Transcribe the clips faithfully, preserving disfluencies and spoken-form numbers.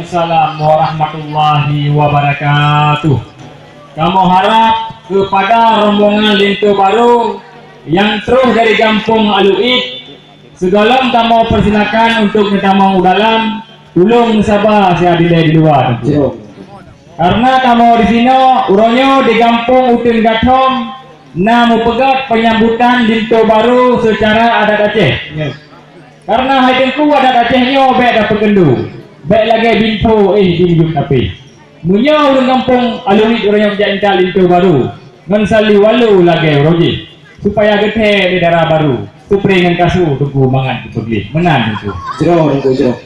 Assalamualaikum warahmatullahi wabarakatuh. Kamoe harab keupada rombongan linto barô nyang troh dari gampông Alu'it, sigohlom kamoe peusilakan untuk neutamong u dalam, tulông saba siat dilèe di luwa, Teungku. Kareuna kamoe disinoe, uroe nyoe di gampông Uteuen Gathom na meupeugöt peunyambutan linto barô seucara adat Aceh. Kareuna hai Teungku, adat Aceh nyoe bèk tapeukeundu, bèk lagèe binpho éh di miyueb tapéh. Meunyoe ureueng gampông Alu'it uroe nyoe jak intat linto barô ngon saliwalu lagèe uroe jih, supaya geuthèe lé dara barô, supré ngon kasô Teungku mangat geupeugleh. Meunan Teungku. Jroh Teungku, jroh.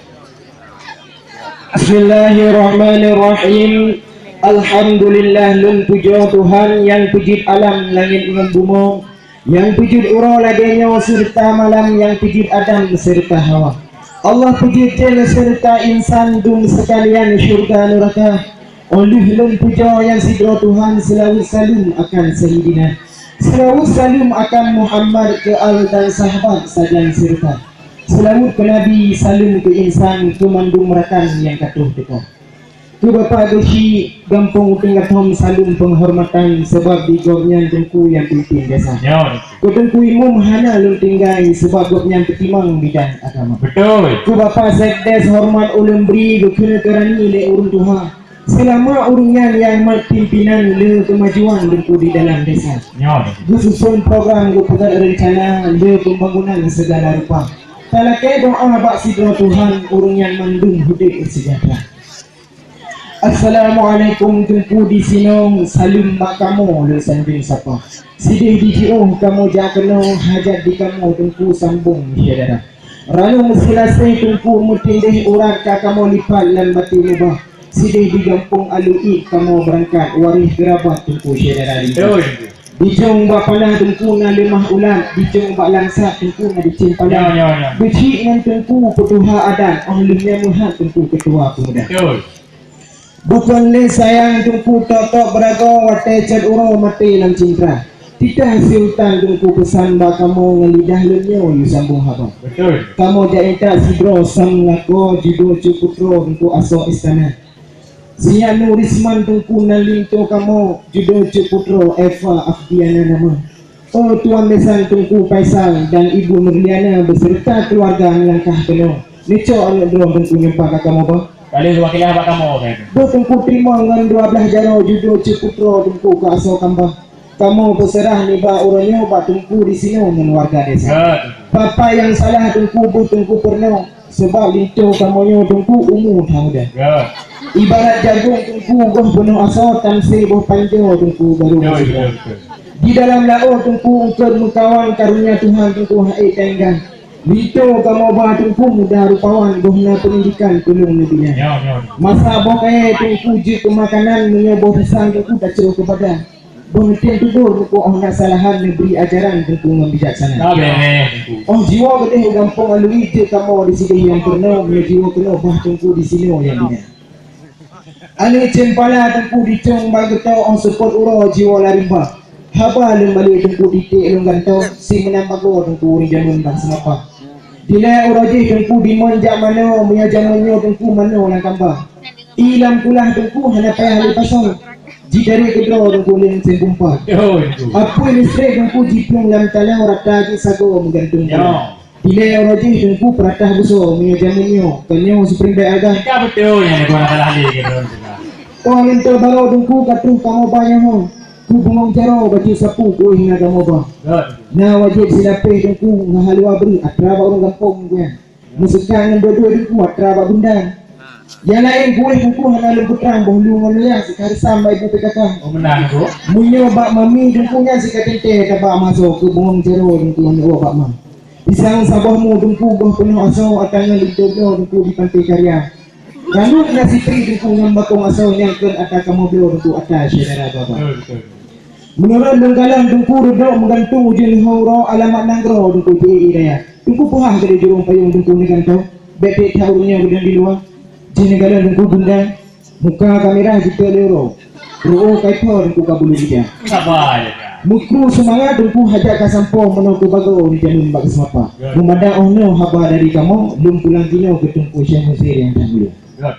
Bismillahirrahmanirrahim. Alhamdulillah, lôn pujoe Tuhan nyang peujeuet alam langèt ngon bumoe, nyang peujeuet uroe lagèe nyoe seureuta malam, nyang peujeuet Adam seureuta Hawa. Allah peujeuet jén seureuta insan dum seukalian syeuruga neuraka. Óh lheueh lôn pujoe nyang sidroe Tuhan, seulaweuet saleuem akan Saidina, seulaweuet saleuem akan Muhammad keu al dan sahabat sajan seureuta. Seulaweuet keu Nabi, saleuem keu insan, keu mandum rakan nyang ka troh teuka. Keu Bapak Geuchik gampông Uteuen Gathom, saleuem peunghormatan sabab di gobnyan Teungku nyang pimpin desa. Nyoe. Keu Teungku Imum hana lôn tinggai sabab gobnyan peutimang bidang agama. Beutôi. Keu Bapak Sekdes horeumat ulôn bri, geukheun keurani lé ureueng tuha. Seulama ureueng nyan nyang mat pimpinan le keumajuan Teungku di dalam desa. Nyoe. Geususun program, geupeugöt reuncana le pembangunan segala rupa. Talakèe doa bak sidroe Tuhan, ureueng nyan mandum udép seujahteura. Assalamualaikum Teungku, disinoe saleuem bak kamoe lôn sanjong sapa. Sideh di jiôh kamoe jak keunoe, hajat di kamoe Teungku sambong syedara. Ranub meusilasèe Teungku meutindeh urat ka kamoe lipat lam batèe mubah. Sideh di gampông Alu'it kamoe beurangkat, waréh keurabat Teungku syedara linto. Beutôi. Di jong bak panah Teungku na leumah ulat, di jong bak langsat Teungku na di cén pala. Nyoe, nyoe, nyoe. Geuchik ngon Teungku peutuha adat, óh lheueh nyan meuhat Teungku keutua peumuda. Beutôi. Bukon lé sayang Teungku tok-tok beuragoe, watèe cot uroe maté lam cintra. Titah siutan Teungku peusan bak kamoe, ngon lidah lôn nyoe yue sambong haba. Beutôi. Kamoe jak intat sidroe sang lakoe, judoe Cut Putroe Teungku asoe istana. Si Anu Risman Teungku nan linto kamoe, judoe Cut Putroe Eva Afdiana nama. Oh Tuan Besan Teungku Faisal dan Ibu Nurliana beserta keluarga meulangkah keunoe. Neucok aneuk droe Teungku nyoe pat ka kamoe ba. Ka lheueh wakilah bak kamoe, kan? Boh Teungku teurimong ngon dua blaih jaroe, judoe Cut Putroe Teungku keu asoe kamba. Kamoe peuseurah nibak uroe nyoe bak Teungku disinoe ngon warga desa. Ya, Teungku. Peue-peue nyang salah Teungku beuh Teungku peurunoe, sabab linto kamoe nyoe Teungku umu that muda. Ya. Ibarat jagong Teungku goh peunoh asoe, tamsé boh panjoe Teungku barô. Ya, betul, betul. Di dalam laôt Teungku eungkôt meukawan, karonia Tuhan Teungku han ék tainggai. Linto kamoe ba Teungku muda rupawan, boh na peundidikan tulông neubina. Ya, ya. Masak boh kayèe Teungku jeuet keu makanan, meunyoe boh pisang Teungku tacok keu badan. Boh neutem tuboh Teungku óh na salahan, neubri ajaran Teungku ngon bijaksana. Ka bèk, Teungku. Óh jiwoe keudeh u gampông Alui, jeuet kamoe di sideh nyang peurunoe, meunyoe jiwoe keunoe bah Teungku disinoe nyang bina. Aneuk ceumpala Teungku dicong bak geuto, óh seupôt uroe jiwoe lam rimba. Haba lôn balek Teungku di tiek lôn gantoe, si meunan bagoe Teungku ureueng jameun bak seumapa. Dilèe uroe jih Teungku dimon jak manoe, meunyoe jameun nyoe Teungku manoe lam kamba. Ié lam kulah Teungku hana payah lé pasoe. Jitarek keudroe Teungku lé meusén pompa. Beutôi, Teungku. Apui listrik Teungku jiplueng lam taloe, rata jih sagoe meugantung. Ya. Dilèe uroe jih Teungku peuratah beusoe, meunyoe jameun nyoe, kon nyoe sipring bèk agam. Ka beutôi nyan, Teungku, hana salah lé keudroe Teungku. Poh linto barô Teungku ka troh kamoe ba nyoe ho. Keu bungong jaroe, baju sapu, kuéh na kamoe ba. Beutôi. Na wajéb silapéh Teungku, ngon haluwa breueh, atra bak ureueng gampông nyan. Meuseukat ngon dua-dua Teungku atra bak bundang. Nyang laén kuéh Teungku hana lôn peutrang, boh lu ngon leueng sikarisam bak ibu P K K. Oh, meunan, Teungku. Meunyoe bak mami Teungku nyan sikaténgténg tabak maso, keu bungong jaroe Teungku hana woe bak ma. Pisang saboh mu Teungku boh peunoh asoe, atra ngon linto bloe Teungku di Pantai Karya. Ranub na sipri Teungku ngon bakong asoe, nyang kon atra kamoe bloe Teungku atra syedara baba. Betul, betul. Meunurot lôn kalon Teungku, reudok meugantung ujeuen leuhô uroe, alamat nanggroe Teungku jiék dayah. Teungku peuhah keudeh jurông payông Teungku neugantoe, bèk tiep that ureueng nyoe geudong di luwa. Jih neukalon Teungku bundang, muka ka mirah jiteuek lé uroe. Reuôh ka ipo Teungku ka bulu gida. Sabar je, Kak. Meukru seumangat Teungku hajat ka sampoe, meunoe keu bagoe ureueng jameun bak geuseumapa. Ya. Meumada óh noe haba dari kamoe, lôn pulang jinoe keu Teungku Syekh Husir nyang that mulia. Ya.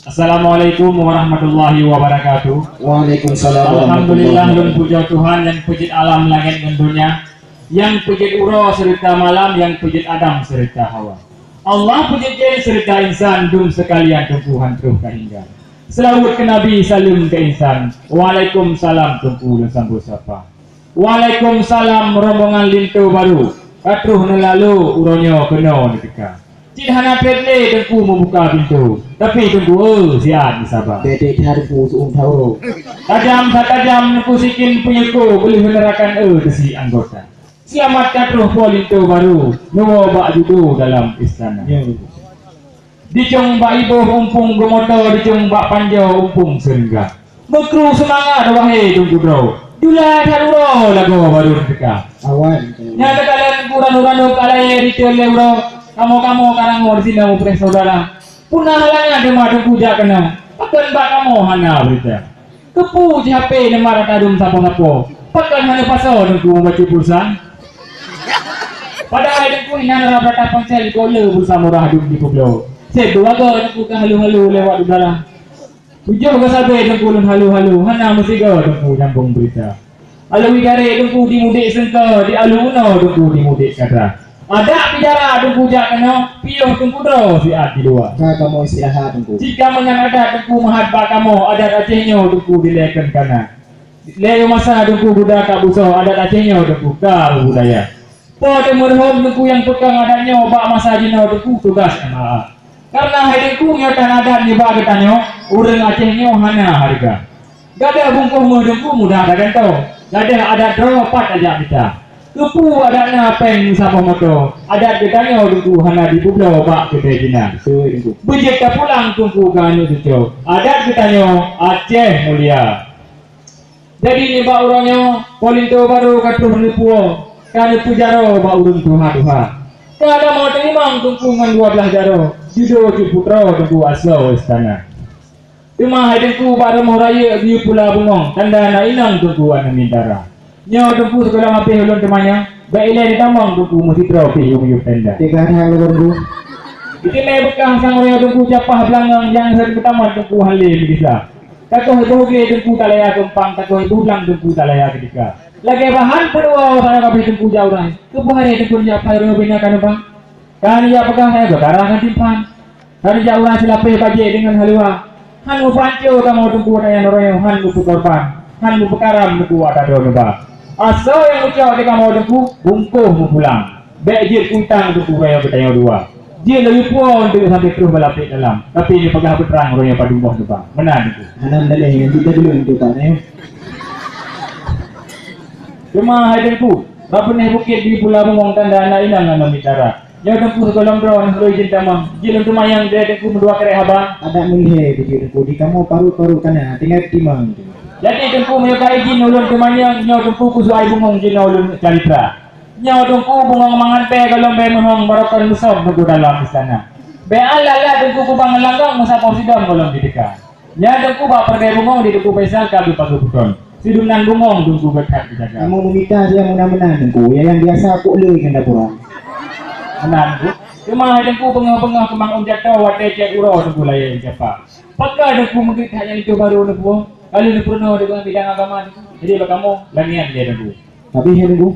Assalamualaikum warahmatullahi wabarakatuh. Waalaikumsalam warahmatullahi wabarakatuh. Alhamdulillah, lôn pujoe Tuhan nyang peujeuet alam langét ngon donya, nyang peujeuet uroe seureuta malam, nyang peujeuet Adam seureuta Hawa. Allah peujeuet jén seureuta insan, dum seukalian Teungku han troh ka hingga. Seulaweuet keu Nabi, saleuem keu insan. Waalaikumsalam Teungku lôn sambot sapa. Waalaikumsalam rombongan linto barô, ka troh neulalu uroe nyoe keunoe neuteuka. Cit hana treb lé Teungku meubuka pintoe, tapi Teungku, eh, siat meusaba. Bèk that Teungku, seu'uem that uroe. Tajam that tajam Teungku sikin peue nyoe, beuleuh neurakan, eh, teusi anggota. Seulamat ka troh po linto barô, neuwoe bak judo dalam istana. Ya. Dicong bak iboh umpung geumoto, dicong bak panjoe umpung seureuga. Meukru seumangat wahé Teungku droe, jula that uroe lagoe barô neuteuka. Awan. Nyang teukalon Teungku ranup-ranup ka layèe diteun lé uroe, kamoe-kamoe ka rangoe disinoe mupreh syedara. Peue na halangan teuma Teungku jak keunoe, pakon bak kamoe hana beurita? Keupeue jih hapé neumat ata dum sapoh-sapoh, pakon hana pasoe Teungku meubaca pulsa? Padahai Teungku inan rab rata ponsel, kok le pulsa murah dum jipeubloe. Seb dua goe Teungku ka halo-halo lewat udara. Tujoh goe sabe Teungku lôn halo-halo, hana meusigoe Teungku nyambong beurita. Aloe widari Teungku dimudek seungko, di aloe unoe Teungku dimudek kata. Adak pidara Teungku jak keunoe, piôh Teungku droe siat di luwa. Ka kamoe istirahat Teungku. Jika meunyan adat Teungku meuhat bak kamoe, adat Aceh nyoe Teungku dilèe kheun kana. Lé masa Teungku guda ka busoe, adat Aceh nyoe Teungku ka beubudaya. Po teumeureuhom Teungku nyang peukong adat nyoe bak masa jinoe Teungku tugas M A A. Karena hai Teungku nyoe tan adat nibak geutanyoe, ureueng Aceh nyoe hana hareuga. Gadoh bungkôh méuh Teungku mudah tagantoe, gadoh adat droe pat tajak mita. Keupeue adat na péng meusaboh moto, adat geutanyoe Teungku hana jipeubloe bak keudè jinan. Beutôi Teungku. Beujeuet tapulang Teungku keu aneuk cucoe, adat geutanyoe Aceh mulia. Jadi nibak uroe nyoe, po linto barô ka troh neupuwoe, ka neupeujaroe bak ureueng tuha-tuha. Ka kamoe teurimong Teungku ngon dua blaih jaroe, judo cit putroe Teungku asoe istana. Teuma hai Teungku bak rumoh rayeuk geuyue pula bungöng, tanda na inong Teungku aneuk mintara. Nyoe Teungku sigohlom habéh ulôn teumanyong, bèk ilèe neutamong Teungku meusidroe pih yub-yub tenda. Teuka that lôn Teungku. Itimé beukah sang uroe nyoe Teungku capah beulangöng nyang rhot meutamong Teungku han lé meugisa. Takoh iboh gé Teungku talaya keumpang, takoh iboh blang Teungku talaya keudika. Lagèe bahan peuduoh sana kabéh Teungku jak urai. Keupeue haré Teungku jak pai uroe bina ka neubang? Kan jak peugah nyan keu darah ngon timphan. Kan jak urai seulapéh bajèe deungon haluwa. Han meupanco kamoe Teungku ata nyan uroe nyoe, han meupeukorban, han meupeukaram Teungku ata droeneuh ba. Asoe nyang ucok di kamoe Teungku, bungkôh meupulang. Bèk jeuet utang Teungku uroe nyoe geutanyoe dua. Jeuet laju puwoe eunteuk sampoe troh bak lapék dalam, tapi neupeugah beutrang uroe nyoe padum boh neuba. Meunan Teungku. Hana meudaléh nyan, jeuet that dulu eunteuk Pak nyoe. Teuma hai Teungku, bak peunoh bukét di Pula Bungöng tanda na inong aneuk mintara. Nyoe Teungku sigohlom droeneuh lôn idhin tamong. Jeuet lôn teumanyong di Teungku meudua krék haba. Adak meulhèe beujeuet Teungku, di kamoe parot-parot ka na, tinggai timang Teungku. Jadi Teungku meunyoe ka idhin ulôn teumanyong, nyoe Teungku keu suai bungöng jinoe ulôn calitra. Nyoe Teungku bungöng mangat bèe gohlom bèe meuhöng, barokon meusom Teungku dalam istana. Bèe alat-alat Teungku kubang ngon langgong, meusaboh sidom gohlom jiteuka. Nyan Teungku bak peureulèe bungöng di Teungku Faisal ka geupajoh peuton. Sidum nan bungöng Teungku geutat geujaga. Kamoe meumita siat meunan-meunan Teungku, ya nyang biasa kok le ngon dapur. Meunan Teungku. Teuma hai Teungku beungoh-beungoh keumang ôn jato watèe cèt uroe Teungku layèe japa. Pakon Teungku meugeutat nyang linto barô neupuwoe? Ka lheueh neupeurunoe deungon bidang agama Teungku. Jadi bak kamoe lagèe nyan lé Teungku. Tapi hai Teungku,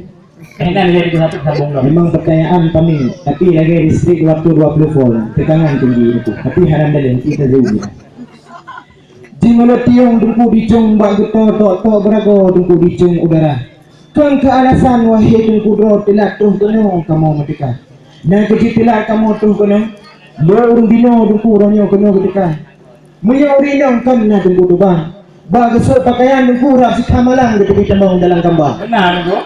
Inan lé tiga ratus sambung lom. Memang pertanyaan kami, tapi lagèe listrik waktu dua puluh volt, tekanan tinggi itu. Tapi haram dalam kita dulu. Jimeulo tiong Teungku dicong bak geuto tok-tok beuragoe Teungku dicong udara. Kön keu alasan wahé Teungku droe teulat troh keunoe kamoe meuteuka. Nyang keu jiteulat kamoe troh keunoe, lôn ureueng binoe Teungku uroe nyoe keunoe geuteuka. Meunyoe ureueng inong kon na Teungku tuba, bak geusôk peukayan Teungku rab sikha malam geuteubiet tamong dalam kamba. Beuna, Teungku.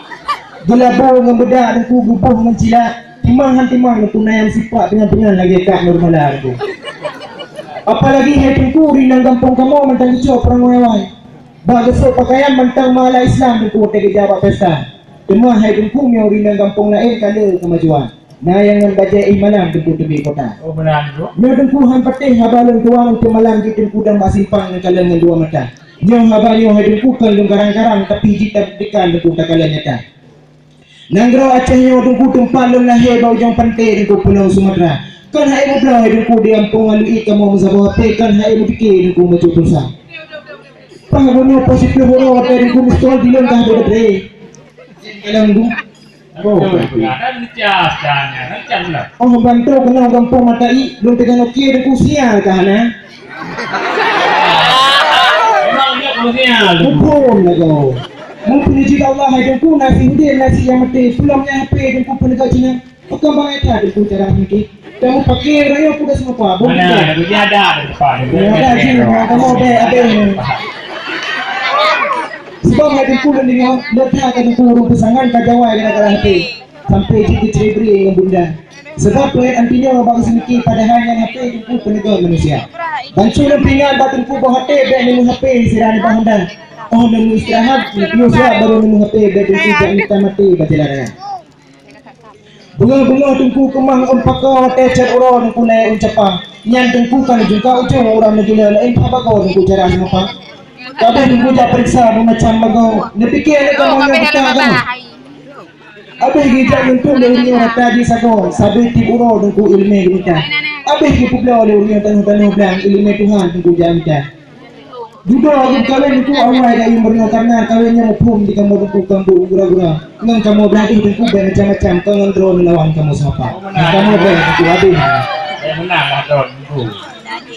Geulabô ngon beudak Teungku geuboh ngon cilak, timang han timang Teungku na nyang sipak pingan-pingan lagèe kat Nurmala Teungku. Apalagi hai Teungku ureueng inong gampông kamoe mantong geucok peurangui awai. Bak geusôk peukayan mantong meuala Islam Teungku watèe geujak bak pesta. Teuma hai Teungku meunyoe ureueng inong gampông laén ka le keumajuan. Na nyang ngon bajèe éh malam Teungku teubiet kota. Oh, meunan, Teungku. Nyoe Teungku han patéh haba lôn tuan, untuk malam jih Teungku dong bak simpang neukalon ngon dua mata. Nyoe haba nyoe hai Teungku kon lôn karang-karang, tapi jih tabuktikan Teungku takalon nyata. Nanggroe Aceh nyoe Teungku teumpat lôn lahé bak ujong panté Teungku Pulo Sumatra. Kan hai meubloe hai Teungku di gampông, lalu i kamoe meusaboh H P, kan hai meupike Teungku meucue pulsa. Pah bunoe poh siplôh uroe watèe Teungku miskol dilôn ka habéh baterai. Kalon Teungku. Oh, betul, betul. Ada ngecas, jangan, ngecas lah. Oh, bantu keunoe gampông mata i, lôn teuka Nokia Teungku sial ka hana. Memang dia perlu sial, Teungku. Muphom lagoe. Muphom jih Allah hai Teungku, nasi udép, nasi nyang maté, peulom nyang H P Teungku peunegak Cina. Peukeumbang that Teungku cara pike. Kamoe pake raya kuda seumapa. Mana? Ada di depan. Ada di depan. Ada di depan. Kamoe bèk habéh. Sebab hai Teungku lôn deungoe, lôn that ka Teungku ureueng peusangan ka jawai gara-gara H P. Sampai jeuet keu cerai bri ngon bunda. Sebab peuet anti nyoe bak seumiki padahai nyan H P Teungku peunegak manusia. Bansa lôn peuingat bak Teungku boh até bèk neumeuhapé sira nibak honda. Oh neumeuistirahat, yue siap baru neumeuhapé bèk Teungku jak mita maté bak jalan raya. Beungoh-beungoh Teungku keumah ôn pakoe watèe cot uroe Teungku naik ôn capa. Nyan Teungku ka neujungka ujong ureueng meugila laén that bagoe Teungku cara seumapa. Ka abéh Teungku jak peuriksa meumacam bagoe. Neupike lé kamoe nyoe buta kamoe. Abéh geujak meuntun lé ureueng nyoe rata jisagoe, sabe tiep uroe Teungku ileumèe geumita. Abéh geupeubloe lé ureueng nyoe tanoh-tanoh blang ileumèe Tuhan Teungku jak mita. Dudoe lôn kawén Teungku awai dayeueng meurunoe, kareuna kawén nyoe muphom di kamoe Teungku kambok gura-gura. Ngon kamoe blah deh Teungku bèk macam-macam, kon ngon droe neulawan kamoe seumapa. Ngon kamoe bèk Teungku habéh. Eh, meunang lah droe Teungku.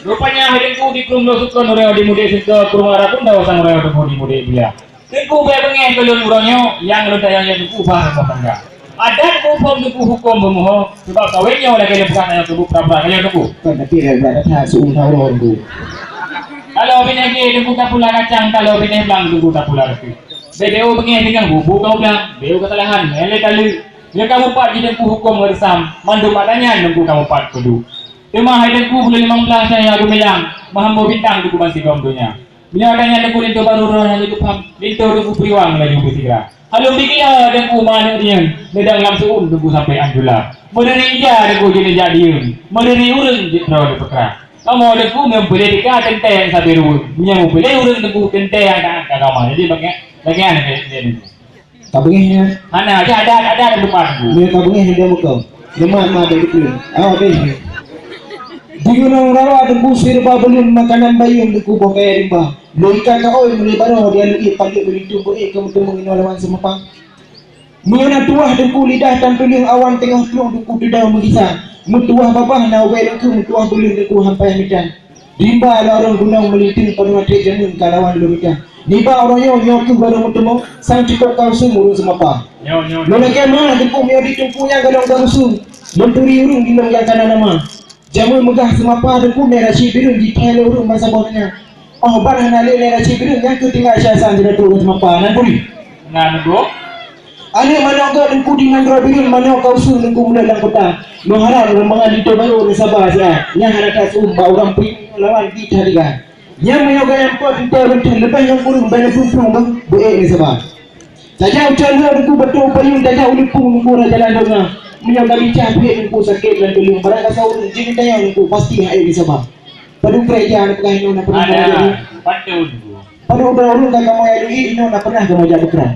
Rupanya hai Teungku di krueng Lhoksukon ureueng di Mudék Seungke, krueng Arapunda sang ureueng Teungku di Mudék Buya. Teungku bèk beungèh keu lôn uroe nyoe, nyang lôn tanyong nyoe Teungku bah rumoh tangga. Adat muphom Teungku hukôm beumeuho, sabab kawén nyoe lagèe lôn peugah tanyoe Teungku peura-peura, tanyoe Teungku. Kon tapi lagèe peura that, seuueng tharoe Teungku. Kalau binéh gé Teungku tapula kacang, kalau binéh blang Teungku tapula roti. Bèk, bèk beungèh deungon bubu kamoe blang, bèk keusalahan, nyan lé kali. Nyoe kamoe pat jih Teungku hukôm ngon reusam, mandum ata nyan Teungku kamoe pat peuduek. Teuma hai Teungku buleuen limong blah cahya geumilang, meuhambô bintang Teungku ban sigom donya. Meunyoe tanyan Teungku linto barô droe nyang jeuet geupham, linto Teungku Priwang laju beusigra. Halom bigila Teungku manök nyan, neudong lam seuôn Teungku sampoe Anjula. Meunuri ija Teungku jeuet neujak diyeueng, meunuri ureueng jeuet droe neupeukra. Kamoe Teungku meunyoe peureulèe tika teuntèe sabe ruweueng, meunyoe peureulèe ureueng Teungku teuntèe angka-angka agama. Jadi, bagian, bagian, bagian, bagian. Ka beungèh nyan? Hana, adak, adak, adak depan Teungku. Nyoe ka beungèh nyan dia muka. Lemak mak dek beutôi. Awak deh. Di gunong rawa Teungku sirba buleuen makanan bayeuen Teungku boh kaya rimba. Lheueh ikan ka oi mulai baroe dia leuie palék beulintong beuék keu meuteumèe inoe lawan seumapa. Meunyoe na tuwah Teungku lidah tan tuleueng awan teungoh plueng Teungku teudong meugisa. Meutuwah babah na ubé Teungku meutuwah buleuen Teungku hampai mitan. Rimba lorong gunong meulintong padum até jameun ka lawan lôn mita. Nibak uroe nyoe, nyoe kheueh barô meuteumé, sang cukôp ka useueng ureueng seumapa. Nyoe, nyoe, nyoe. Lôn lakèe meu'ah Teungku meunyoe di Teungku nyang gadong ka useueng, lôn turi ureueng di lôn nyang kana nama. Jameun meugah seumapa Teungku, nyan Rashid Bireuen jithèe lé ureueng bansaboh nyan. Oh, ban hana lé nyan Rashid Bireuen, nyan kheueh tinggai Syah Hasan jinoe ureueng seumapa. Nan turi. Nan, Bu. Aneuk manok gèt Teungku di nanggroe Bireuen, manok ka useueng Teungku mulod lam kota. Nyoe harab rombongan linto barô neusaba siat. Nyan hana taseu'uem bak ureueng peuet lawan jih that tiga. Nyan meunyoe gayang pot teuntèe beutôi leubeh ngon ureueng bèk neuplueng-plueng beuh, beuék neusaba. Tajak u Cot Lhok Teungku, bateue u payong, tajak u Limpung Teungku, rot jalan dong na. Meunyoe ka lincah peuet Teungku sakét lam tuleueng, barang kasa ureueng jih neutanyong Teungku, pasti han ék neusaba. Padub krèk jih neupeugah inoe na pernah kamoe jak. Ada, pantun Teungku. Padub droe ureueng ka kamoe jak duek, inoe na pernah kamoe jak beukra.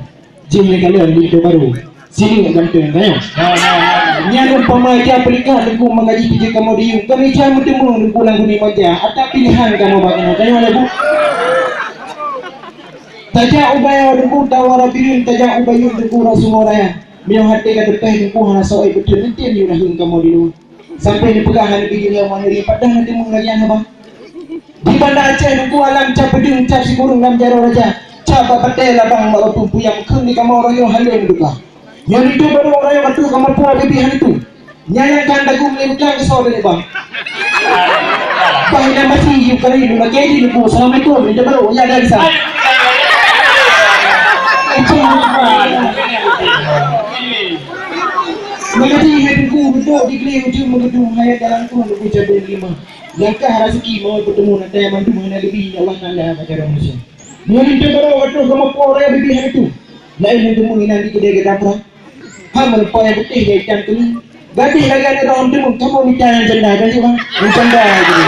Jih lé kalon linto barô. Sini ganteng, ayo. Nyoe, nyoe, nyoe. Nyan umpama ija peulikot Teungku meugaji tijeuet kamoe diyueng. Kami ija meuteumèe Teungku lam guni manja. Ata pilehan kamoe bak keunoe. Tanyoe lé, Bu. Tajak u Bayoe Teungku, Tawara Bireuen, tajak u Bayoe Teungku, Rasungo Raya. Meunyoe até ka teupèh Teungku hana soe beutôi, meuntèn yue rayeuk kamoe di luwa. Sampai neupeugah hana biji lé wan ri, padahai na teumeung lagèe nyan haba. Di Banda Aceh Teungku alam cap peudeueng, cap sikureueng lam jaroe raja, cap bak batèe labang bak batu puyang, kheun di kamoe uroe nyoe hana lé meuduka. Nyoe linto barô uroe nyoe ka tuh kamoe puwoe bibi hana tuh. Nyan nyang kan dagu meulintang keusoe dari bang. Bah inan basi yue kari lula kedi Teungku. Assalamualaikum, linto barô. Ya, dah bisa. Meugaji hai Teungku, duduk di keuli ujong meugeudong, hayat dalam krueng Teungku cabé lima. Langkah raseuki mawöt peuteumèe, na teuh mandum hana geubi Allah Taala bak jaroe manusia. Meunyoe linto barô ka tuh kamoe puwoe raya bibi hana tuh. Laén nyang teumèe inan di keudè geuda prang. Han meureumpok nyang putéh jak itam keuneuk. Gadih lagèe aneuk droe teumèe, kamoe mita nyang canda, kan cit, Bang? Nyang canda gitu.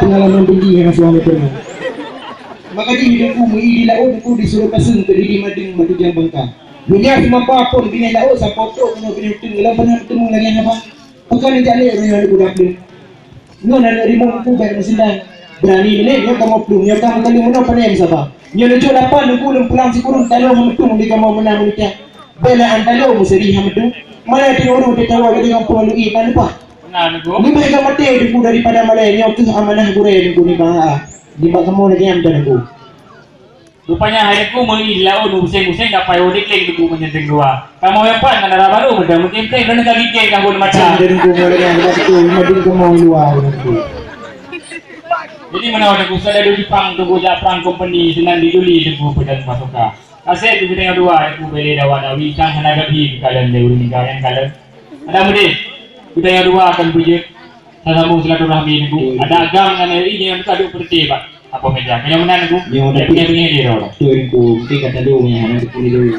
Pengalaman tinggi hana suami pernah. Maka jih Teungku meu-i di laôt, Teungku di Surok Paseung, keudidi Madeng, Matujang Bangka. Meunyoe seumapa phôn binéh laôt, sampoe trok keunoe binéh uteuen, lam pernah teumèe lagèe nyan, Bang? Pakon neujak lé ureueng nyoe neupeudak deuh. Nyoe aneuk rimueng ku bèk meuseudang. Beurani lé nyoe kamoe plueng, nyoe ka meukalu meunoe pané meusaban. Nyoe leucok lapan Teungku lôn pulang sikureueng taloh meutung di kamoe meunan meunitah. Bèk lé an taloh meuseuri hana meutung. Malèe teungoh ureueng teuh tawoe lagèe gampông Alui ka leupah. Beuna, Teungku. Leubèh ka maté Teungku daripada malèe, nyoe kheueh amanah gurèe Teungku nibak ha. Nibak kamoe lagèe nyan Teungku. Rupanya hai Teungku meuli di laôt meubuseng-buseng dapai woe dikleng Teungku meunyeuteng dua. Kamoe nyang pat ngon dara barô meuteumeukleng-kleng droeneuh ka gigeng ka phon mata. Cang Teungku meureugang beutôi madum kamoe luwa Teungku. Jadi meunoe Teungku, soe dadu Jipang Teungku jak prang kompeni sinan di Juli Teungku peudan pasoka. Kaseb di bidang dua Teungku bèlè dawa dawi kang hana gabi keukalon lé ureueng tinggai nyang kalon. Ada meude, bidang dua akan beujeuet. Sasambông silaturahmi Teungku. Ada agam ngon R I nyang ka duek peureuté bak apa meja. Meunyoe meunan Teungku, nyoe ya, Teungku. Punya punya dia. Betul Teungku, mungkin kata dulu yang ada sepuluh dulu.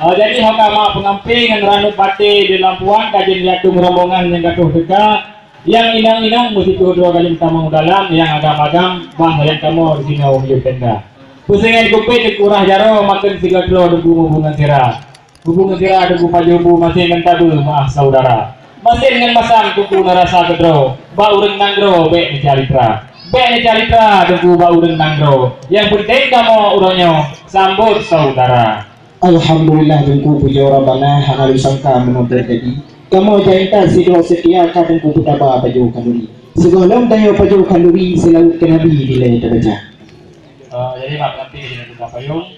Oh, jadi hamba ma pengamping ngon ranup baté di lampuan kajen yatum rombongan nyang gatoh teuka, yang inong-inong meusitu dua kali tamong dalam, yang agam-agam bah yang kamoe di sinoe meunyoe tenda. Pusengan kupit di kurah jaroe makan siga tlo Teungku hubungan sira. Hubungan sira Teungku pajoh bu masen ngon tabeue meuah saudara. Masen ngon masam Teungku na rasa keudroe, bak ureueng nanggroe bèk neucalitra. Bèk neucalitra Teungku bak ureueng nanggroe. Nyang peunteng kamoe uroe nyoe sambot saudara. Alhamdulillah Teungku pujoe Rabbana hana lôn sangka meunoe teujadi. Kamoe jainta sidroe seutia ka Teungku peutaba pajoh khanduri. Sigohlom tanyoe pajoh khanduri seulaweuet keu Nabi dilèe tabaca. Eh, jadi mak nanti di dalam payung.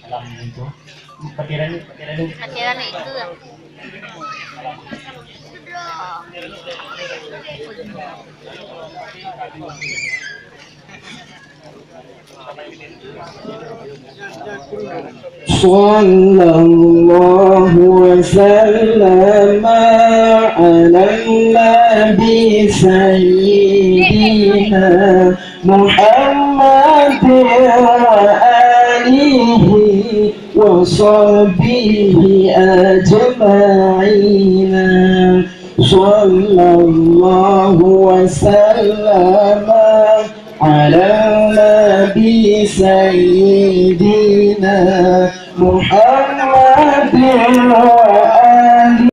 Dalam itu. Pakai rani, pakai rani. Pakai rani itu. صلى الله وسلم على النبي سيدنا محمد وآله وصحبه أجمعين. صلى الله وسلم على النبي سيدنا محمد